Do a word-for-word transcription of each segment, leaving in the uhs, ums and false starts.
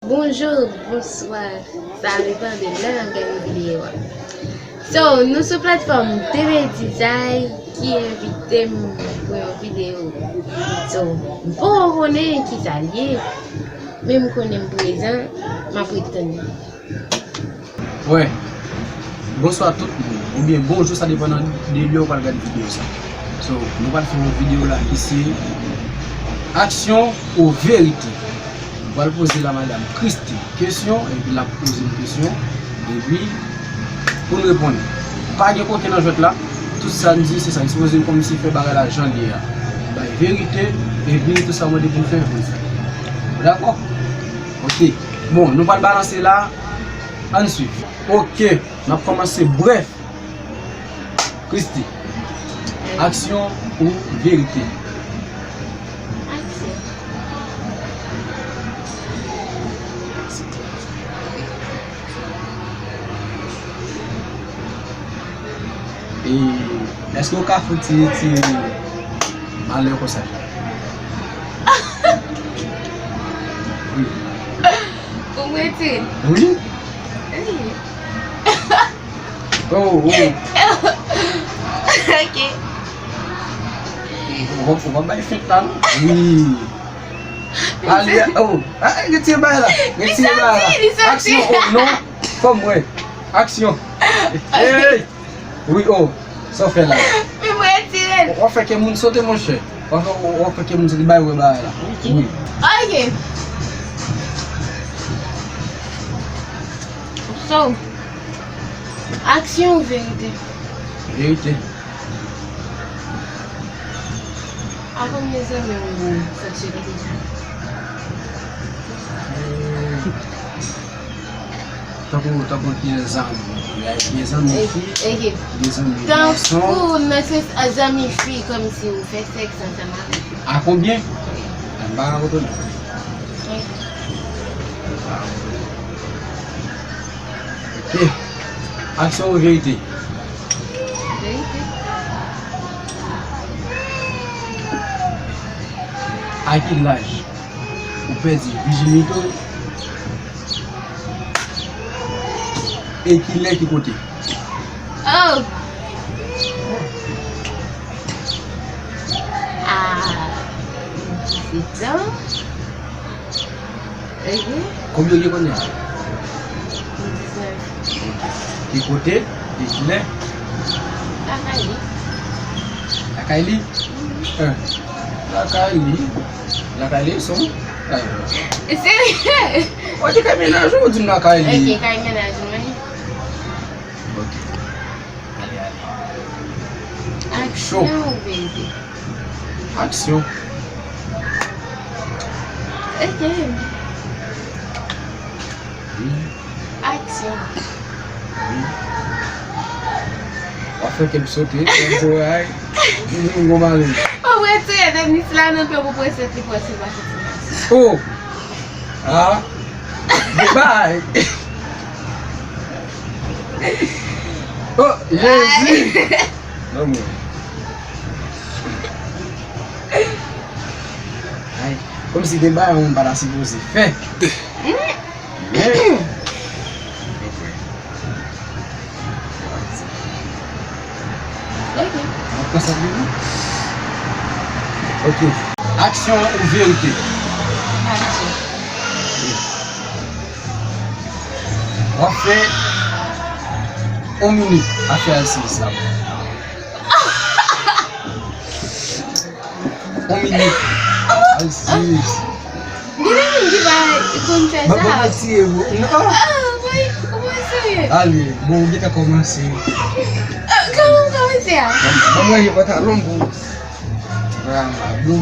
Bonjou, bonswa, sa depann de lè n ap gade videyo a. So, nou sou platfòm T V Design ki envite m pou yon videyo. So, m poko konnen kisa l ye, men m konnen m prezan, m ap ret tann li. Wè. Bonswa tout moun, oubyen bonjou, sa depann de lè w pral gade videyo sa. So, nou pral fè yon videyo la ki se aksyon ou verite. Nou pral poze la madanm Christie kesyon, epi l ap poze n kesyon, epi pou n reponn. Pa gen koken nan jwèt la, tout sa n di se sa, n sipoze kòmsi fè bagay la jan l ye a. Bay verite, epi tout sa w mande pou n fè, pou n fè. Dakò? Ok. Bon, nou pral balanse la, ann swiv. Ok, n ap kòmanse brèf. Christie, aksyon ou verite? Aksyon. E, èske w ka fè ti, ti malè konsa? Wi. Pou m retire? Wi. Wi. Oh, oh. Ok. Ou pa, ou pa bay fent la, non? Wi. Ale, oh. Ah, retire bagay la. Retire bagay la. Li soti, li soti. Aksyon, oh, non. Fò m wè. Aksyon. Hey! Wi, oh. Sa w fè la? Men m retire l. W ap fè kè moun sote, monchè. W ap fè, w ap fè kè moun sote, bay wè bagay la. Wi. Ok. So, aksyon ou verite? Verite. A konbyen zanmi w fonksyone deja? Hmm. Tankou, tankou gen zanmi, gen zanmi fi, gen zanmi gason. Tankou nan sans a zanmi fi, kòmsi ou fè sèks ansanm avè l. A konbyen? Wi. M pa ka kontwole. Wi. Ok. Aksyon ou verite? Verite. A ki laj ou pèdi vijinite w? E kilè, ki kote? Oh! A disèt an. Ok. Konbyen w gen kounye a? Diznèf. Ok. Ki kote? E kilè? Lakay li. Lakay li? Mhm. Eh. Lakay li. Lakay li, son. Eh. Serye? Ou di kay mennaj ou, ou di m lakay li. Ok, kay mennaj mwen. Ok. Ale, ale. Aksyon ou verite? Aksyon. Ok. Wi. Aksyon. Wi. W ap fè kè m sote, kè m sote, ay. M, m gon male. Ou retire tenis la nan pye w pou prese li, prese l pa soti. Oh! Ah! Goodbye! Oh, Jezi! Lanmou. Ay, kòmsi gen bagay moun pa ta sipoze fè. Men, ok. Mwen pran sa pou mwen. Ok. Aksyon ou verite? Aksyon. W ap fè yon minit ap fè alsivis la. Yon minit. Alsivis. Gen de moun ki pa konn fè sa. Ban, ban mwen tiye, bro. Non. Ah, boy, ou pa serye. Ale, bon, ou gentan kòmanse. Ah, kòman w kòmanse a? Ban, ban mwen pantalon, bro. Vrèman, bro.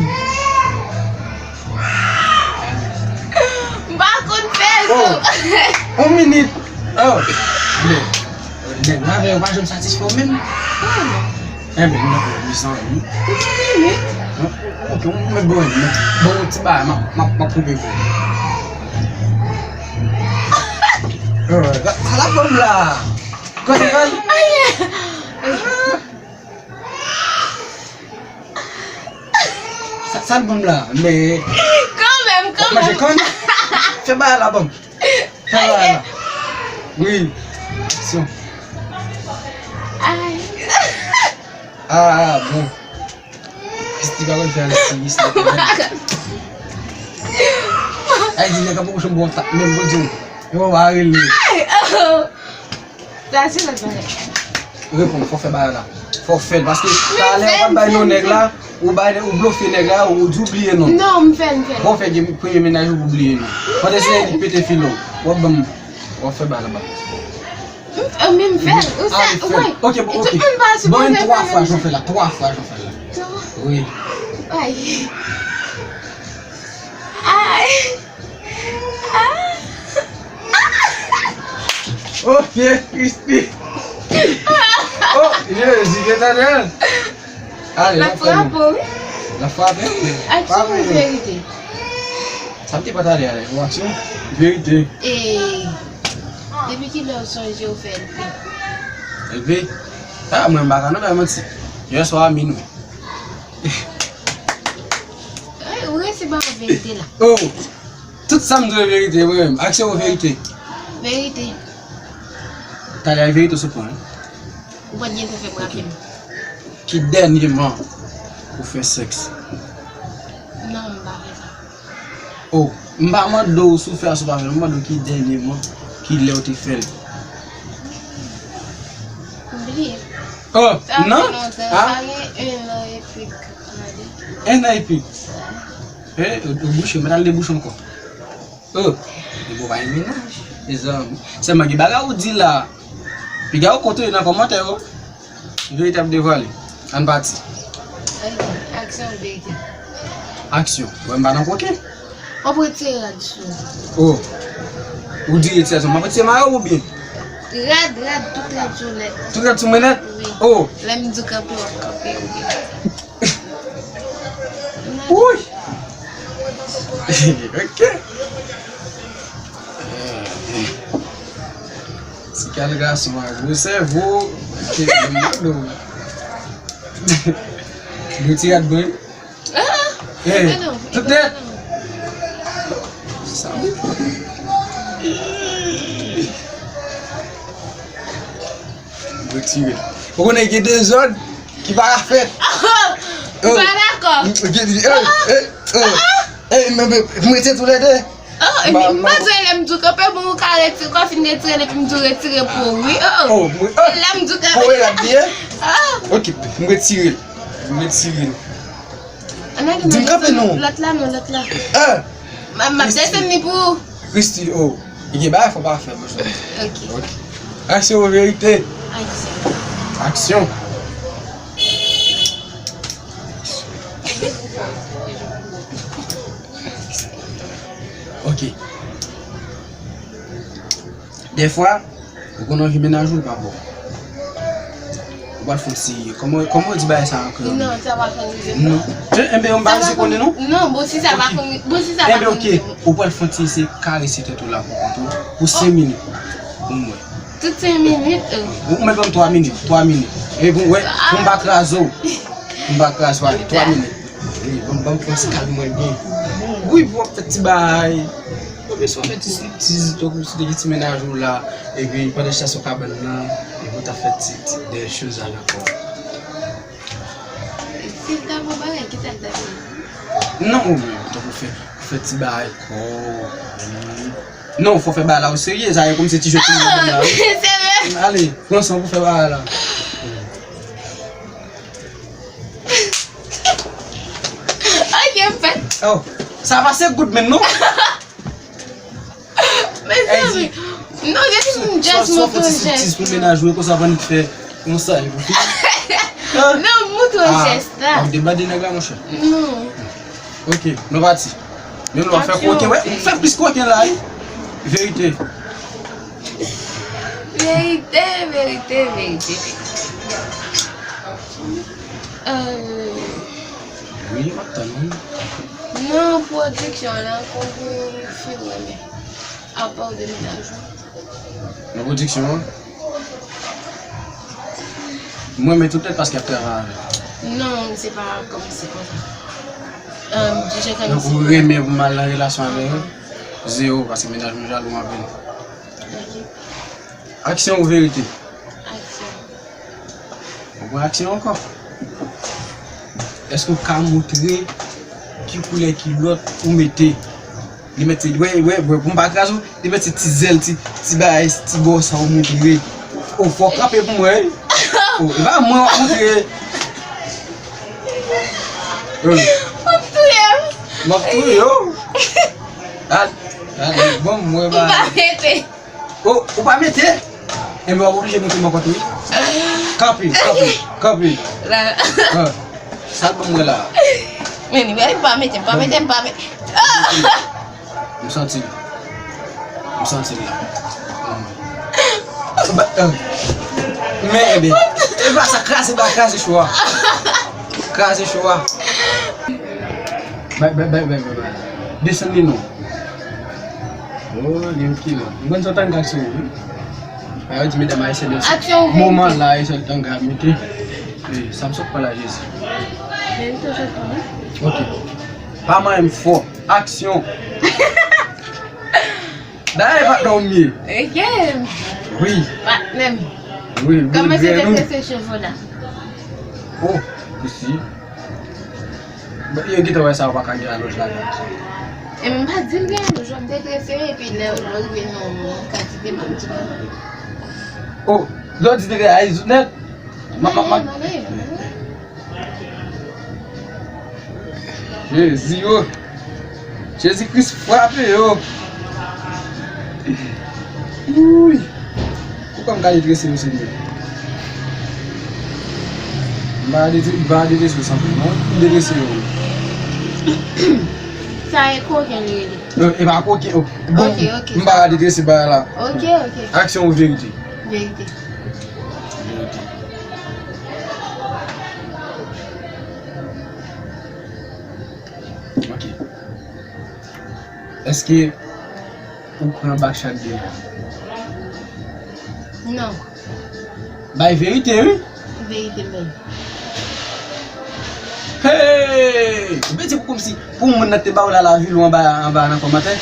M pa konn fè zo. Oh, yon minit. Oh, men, nèg la avè yo pa janm satisfè w menm. Enben, nou nan pwoblèm, mezanmi. Ok, mwen bon, mwen bon, ti bagay, m ap, m ap, m ap koupe pou ou. Euh, sa la fòm la. Gòl, gòl. Sa, sa l ban m la, men. Kanmenm, kanmenm. Manje kann. Fè bagay la, ban m. Fè bagay la. Wi. Aksyon. Ay. Ah, bon. Christy pa konn fè anti Christy. Ay, di nèg ap bouche m bon tap, menm bon di. Yo pa rele. Ay, oh. Sa se lòt bagay. Reponn, fò fè bagay la. Fò fè l, paske talè w ap bay non nèg la, ou bay, ou blofe nèg la, ou di w bliye non. Non, m fè l, m fè l. Bon, fè gen premye mennaj ou bliye non. Pandan se nèg li pete filo. W ap ban m, w ap fè bagay la ba. M, m, m fè l. Ou sa, woy. Ok, bon, ok. Tout moun pa sipoze fè menm jan. Bon, twa fwa jan fè la, twa fwa jan fè la. Wi. Ay. Ay. Ah. Oh, Christy. Oh, Jezi, Letènèl. Ale, l ap frape w, wi. L ap frape? Aksyon ou verite? Sa m te pa t ale ale. Yon aksyon? Verite. E, depi kilè w sonje w fè L P? L P? Ah, mwen m pa ka non bay manti. Yè swa a minwi. Ay, ou resi ba verite la. Oh! Tout sa m di w verite, mwen menm. Aksyon ou verite? Verite. Talè a verite ou sot pran, wi. Ou pa t gen pou fè m raple m. Ki dènyeman ou fè sèks? Non, m pa fè sa. Oh, m pa mande w si w fè a si w pa fè l. M mande w ki dènyeman, ki lè w te fè l. M bliye. Oh, non? Sa fè lontan. Ah? Sa gen en an epi gade. En an epi? Eh, ou, ou bouche, mwen al debouche ankò. Oh, li bon pa gen mennaj, mezanmi. Sèlman gen bagay ou di la. Piga ou konte nan kòmantè yo. Verite ap devwale. Ann pati. Aksyon ou verite? Aksyon. Wè m pa nan koke. W ap retire rad sou ou. Oh. Ou di retire sou mwen. M ap retire mayo oubyen? Rad, rad, tout rad sou nèt. Tout rad sou mwen nèt? Wi. Oh. Lè m di w kanpe, w ap kanpe oubyen? Wouy! Ok. Ti kal gason a gwo sèvo. Ok, m mande w. Gwo ti rad mwen. Ah, eh, non, tout nèt. Sa wi. Retire. Ou konnen gen dezòd ki pa ka fèt. M pa dakò. Gen, eh, eh, eh, eh, men, men, m retire toulède. Oh, epi m pa bezwen lè m di w kanpe, bon, ou ka retire, ou ka fin retire l, epi m di w retire pou ou, wi. Oh, oh. Lè m di w kanpe. Pou ou la byen? Oh. Ok, m retire l. M retire l. Di m kanpe non. Lòt la non, lòt la. Ah. M, m ap desann li pou ou. Christy, oh. Gen bagay fò pa fè, bouch. Ok. Ok. Aksyon ou verite? Aksyon. Aksyon. Ok. Dèfwa, ou konn anvi mennaj ou, l pa bon. Ou pral fè yon ti, kòman, kòman yo di bagay sa an kreyòl? Non, sa pa konn rive m non. Non. Eh, enben, yon bagay ou konnen non? Non, bon, si sa pa konn, bon, si sa pa konn rive m. Enben, ok, ou pral fè yon ti, se karese tèt ou la pou kont ou, pou senk minit. Pou mwen. Tout senk minit? Ou mèt ban m twa minit, twa minit. E pou, wè, pou m pa kraze w. Pou m pa kraze w, ale, twa minit. Wi, ban m, ban m pran skal mwen byen. Wi, pou w ap fè ti bagay. Ou bezwen fè ti striptiz, tankou si te gen ti mennaj ou la, epi pandan chita sou kabann nan, epi w ta fè ti, ti de choz avèk kò w. Si l ta bon bagay, ki sa l ta fè? Non, ou menm, tankou fè, fè ti bagay kò w. Non, fò fè bagay la o serye, sa e kòmsi ti jwèt pou mwen la, wi. Serye? Ale, pran san pou fè bagay la. Ok, m fè. Oh, sa pa se goud menm non. Mezanmi. Non, depi m just montre w jès. Swa fè ti striptiz pou mennaj ou, e konsa w annik fè konsa, e pou fini. Non, montre w jès la. W ap debade nèg la, monchè. Non. Ok, nou pati. Men nou ap fè koken, wè, fè plis koken la, wi. Verite. Verite, verite, verite. Euh, wi, m ap tann ou. Nan pwodiksyon an, konbyen fi w renmen? Apa w de mennaj ou? Nan pwodiksyon an? M renmen tout nèt paske y ap travay avè m. Non, se pa kòmsi konsa. Euh, di jan kòmsi. Donk, ou renmen pou m al nan relasyon avè yo? Zewo, paske mennaj mwen jalou anpil. Ok. Aksyon ou verite? Aksyon. Ou pran aksyon ankò? Èske ou ka montre ki koulè kilòt ou mete? Li mete, wè, wè, wè, pou m pa kraze w, li mete ti zèl, ti, ti bagay, ti bò sa ou montre. O, fò w kanpe pou mwen, wi. O, e pa mwen w ap montre. O. W ap touye m. M ap touye w. Al, al, bon, mwen pa. M pa mete. O, ou pa mete? Enben, w ap oblije montre m ankò tou, wi. Kanpe, kanpe, kanpe. La. Ha. Sa l ban mwen la. Men, li pa mete, m pa mete, m pa mete. M santi l. M santi l la. Ba, eh. Men, enben, e pa sa, kraze, ba, kraze cho a. Kraze cho a. Bay, bay, bay, bay, bay, bay. Desann li non. Oh, li ok la. M konn sa w tanga aksyon wi. A yo di medam ayisyen nan moman la, ayisyen tanga mete. Eh, sa m sot pale a Jezi. Men m toujou tande. Ok. Pa manyen m fò. Aksyon. Dayè patnè w m ye. Ok. Wi. Patnè m. Wi, wi. Kòman se detrese cheve w la? Oh, isi. Yo gentan wè sa, yo pa ka gen alonj ladan. E m pa di l gen alonj, w ap detrese epi lè w rive nan yon kantite m ap di w. Oh, lè w di detrese a, e zout nèt. Ma, ma, ma. Jezi, oh. Jezi Kris frape yo. Wouy. Poukwa m ka redrese yo, Senyè? M pa redrese, m pa redrese yo sanble, non. M redrese yo. Sa e koken li rele. Non, e pa koken, oh. Bon, ok, ok, m pa redrese bagay la. Ok, ok. Aksyon ou verite? Verite. Verite. Ok. Èske ou pran bak chak de jou? Non. Bay verite, wi. Verite, men. Hey! Ou pedi pou kòmsi pou moun nan te ba w la lavi l ou anba, anba nan kòmantè.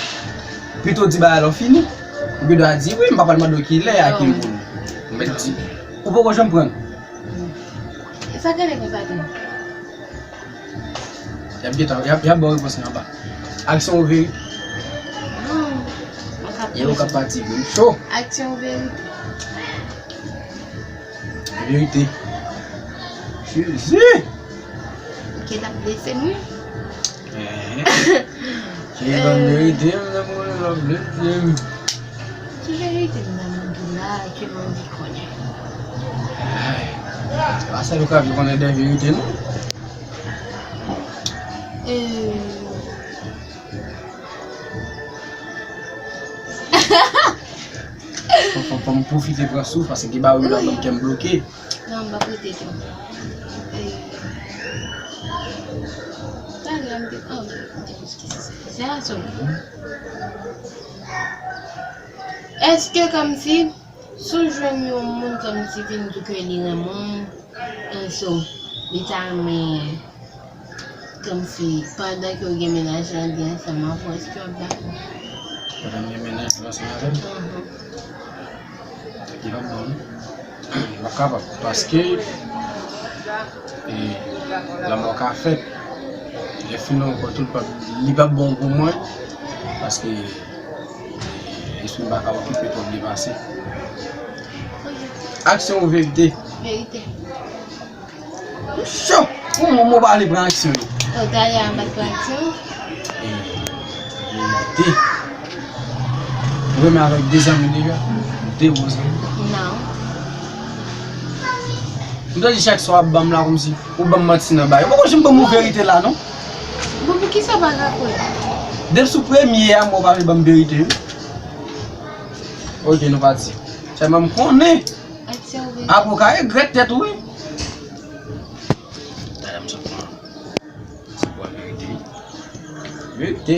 Pito di bagay la w fini. Ou gen dwa di, wi, m pa pral mande w kilè, a ki moun. Ou mèt di, ou poko janm pran. E sa k rele konsa tou? Y ap gentan, y ap, y ap ba w repons lan anba. Aksyon ou verite? Non, mwen ka. E ou k ap pati vre. Cho. Aksyon ou verite? Verite. Jezi! Ke l ap blese m, wi. Ehe. Ki ban verite, m nan moun nan blese m. Ki verite m nan moun la, ke m anvi konnen? Ay, se pa sèl ou ka vle konnen de verite, non? Euh. Fò, fò, fò m pwofite pran souf, paske gen bagay ou nan kè m bloke. Non, m pa pote tou. Eh, talè a m te, oh, m te poste sa. Jason, èske kòmsi, si w jwenn yon moun kòmsi vin di ke li renmen w, and so, li ta renmen kòmsi, pandan ke w gen mennaj lan, li ansanm avè w, èske w ap dakò? Pandan m gen mennaj lan ansanm avè m? Mhm. Li p ap bon, non. Li p ap kapab. Paske, e, lanmò ka fèt. Lè fini ankò tou, li p ap, li p ap bon pou mwen. Paske, e, lespri m pa ka okipe twòp depase. Aksyon ou verite? Verite. Cho! Pou mwen, mwen pa vle pran aksyon yo. O, talè a m pa t pran aksyon. E, verite. Ou renmen avèk de zanmi deja? De bon zanmi? Non. M tande chak swa w ap ban m la kòmsi ou ban m manti nan bagay. Ou poko janm ban m yon verite la, non? Bon, poukisa w pa ka kwè? Depi sou premye a, mwen w pa vle ban m verite, wi. Ok, nou pati. Sèlman m konnen. Aksyon, wi. Apre w ka regrèt tèt ou, wi. Talè m sot pran. Se pou verite, wi. Verite.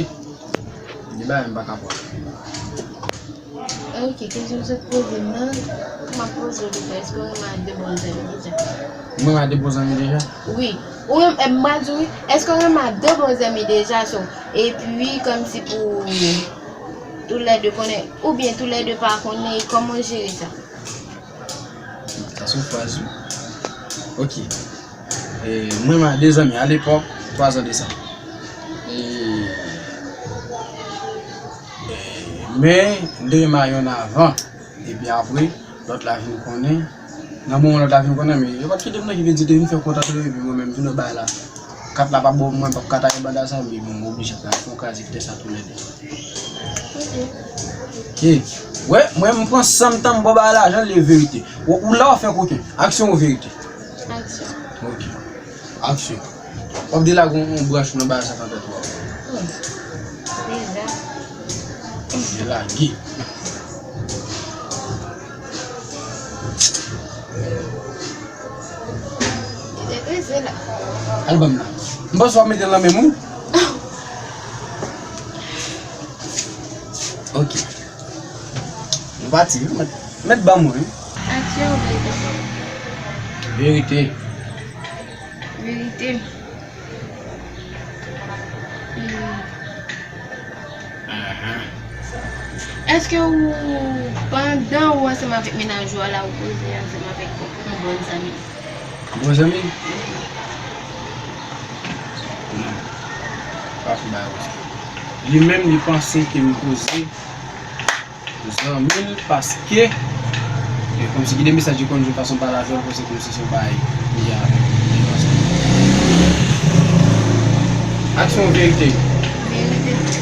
Gen bagay m pa ka pran. Ok, kesyon w sot poze m nan, m ap poze w li, èske w renmen ak de bon zanmi deja? Mwen renmen ak de bon zanmi deja? Wi. Ou renmen, e, m pral di w, wi. Èske w renmen ak de bon zanmi deja, so? Epi, kòmsi pou Toulède konnen, oubyen toulède pa konnen, e kòman w jere sa? Sa se yon fraz, wi. Ok. E, mwen menm ak de zanmi alepòk, twa zan de sa. E, e, men, m te renmen yonn avan. Epi apre, lòt la vin konnen. Nan moman lòt la vin konnen, men yo pa t kite m nan, ki vin di te vin fè kontak yo, epi mwen menm vin nan bay la. Kat la pa bon, mwen p ap ka taye banda sa, men bon, m oblije pran fon kraze kite sa toulède. Ok. Wè, mwen m pran san m tan m ba w bay lajan, li verite. Ou, ou la w fè koken. Aksyon ou verite? Aksyon. Ok. Aksyon. W ap delage yon, yon branch nan bagay sa k ap fèt ou a. Hmm. Deza. Delage. Li te prese la. Al ban m la. M panse w ap mete l nan men m wi. Ok. Nou pati wi. Mèt, mèt ban mwen wi. Aksyon ou verite? Verite. Verite. Hmm. Ahan. Èske ou, pandan ou ansanm avèk mennaj ou a la, ou poze ansanm avèk yon bon zanmi? Bon zanmi? Non. Pa fè bagay konsa. Li menm, li panse ke m poze zanmi l paske, e, kòmsi gen de mesaj li konn jwenn fason pale avè l, kòmsi, kòmsi se yon bagay li avè l. Aksyon ou verite? Verite.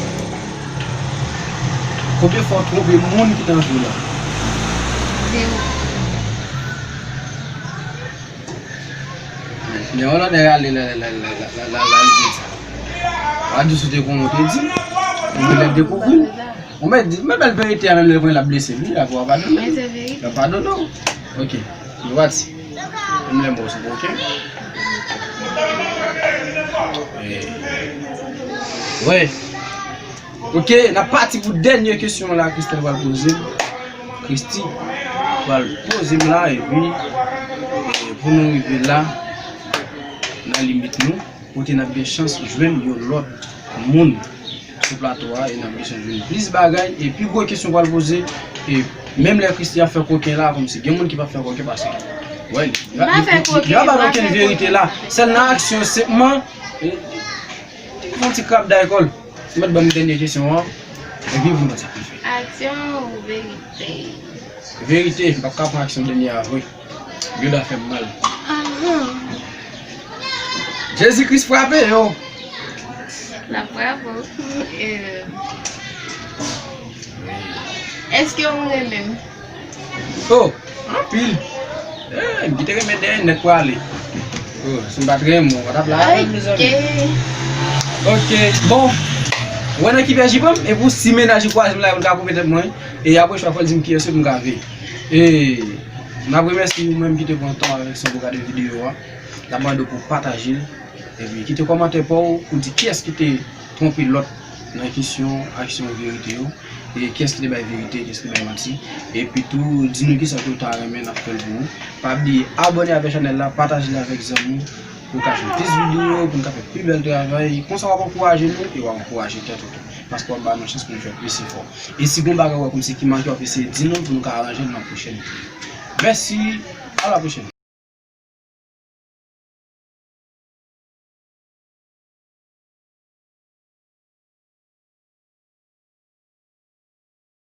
Konbyen fwa w twonpe moun ki t anvi w la? Zewo. Men yon lòt nèg ale la, la, la, li di sa. W a di si w te konnen w te di. Ou genlè dekouvri l. Ou mèt di, men bèl verite a, menm lè l konnen l ap blese l wi, apre w a padone l. Men se verite. L ap padone w. Ok. Nou pati. Menm lè mò sou, ok? Eh. Wè. Ok, n ap pati pou dènye kesyon la Christelle pral poze m. Christy pral poze m la, epi, e, pou nou rive la, nan limit nou, kote n ap gen chans jwenn yon lòt moun sou plato a, e n ap gen chans jwenn plis bagay, e pi gwo kesyon pral poze, e menm lè Christy ap fè koken la, kòmsi gen moun ki p ap fè koken paske, wè, li, li, li, li, li pa ba nou okenn verite la, sèl nan aksyon senpman, e, Fè yon ti krab dayè kò l. Ou mèt ban m dènye kesyon an. Epi pou nou wè sa pou n fè. Aksyon ou verite? Verite, m p ap ka pran aksyon dènye a vre. Yo dwa fè m mal. Ahan. Jezi Kris frape yo. L ap frape w. Eh. Èske ou renmen m? Oh, anpil. Eh, m ki te renmen dèyè nèt prale. Oh, si m pa t renmen w, w pa t ap la avè m, mezanmi. Ok. Ok, bon. Ou wè nan ki pyèj li pran m? E pou si mennaj li kwaze m la, pou l ka koupe tèt mwen. E apre chwa fò l di m kiyès pou m ka veye. E n ap remèsye ou menm ki te pran tan avèk sa pou gade videyo a. N ap mande w pou pataje l. Epi kite kòmantè pa w pou di kiyès ki te twonpe lòt nan kesyon aksyon verite yo. E kiyès ki te bay verite, kiyès ki te bay manti. Epi tou, di nou kisa ke w ta renmen n ap fè l pou ou. Pa bliye abòne avèk chanèl la, pataje l avèk zanmi w pou w ka jwenn plis videyo, pou n ka fè pi bèl travay. Konsa w ap ankouraje nou e w ap ankouraje tèt ou tou. Paske w ap ba nou chans pou nou fè plis efò. E si gon bagay ou wè kòmsi ki manke, w ap eseye di nou pou nou ka aranje l nan pwochèn videyo. Mèsi, a la pwochèn.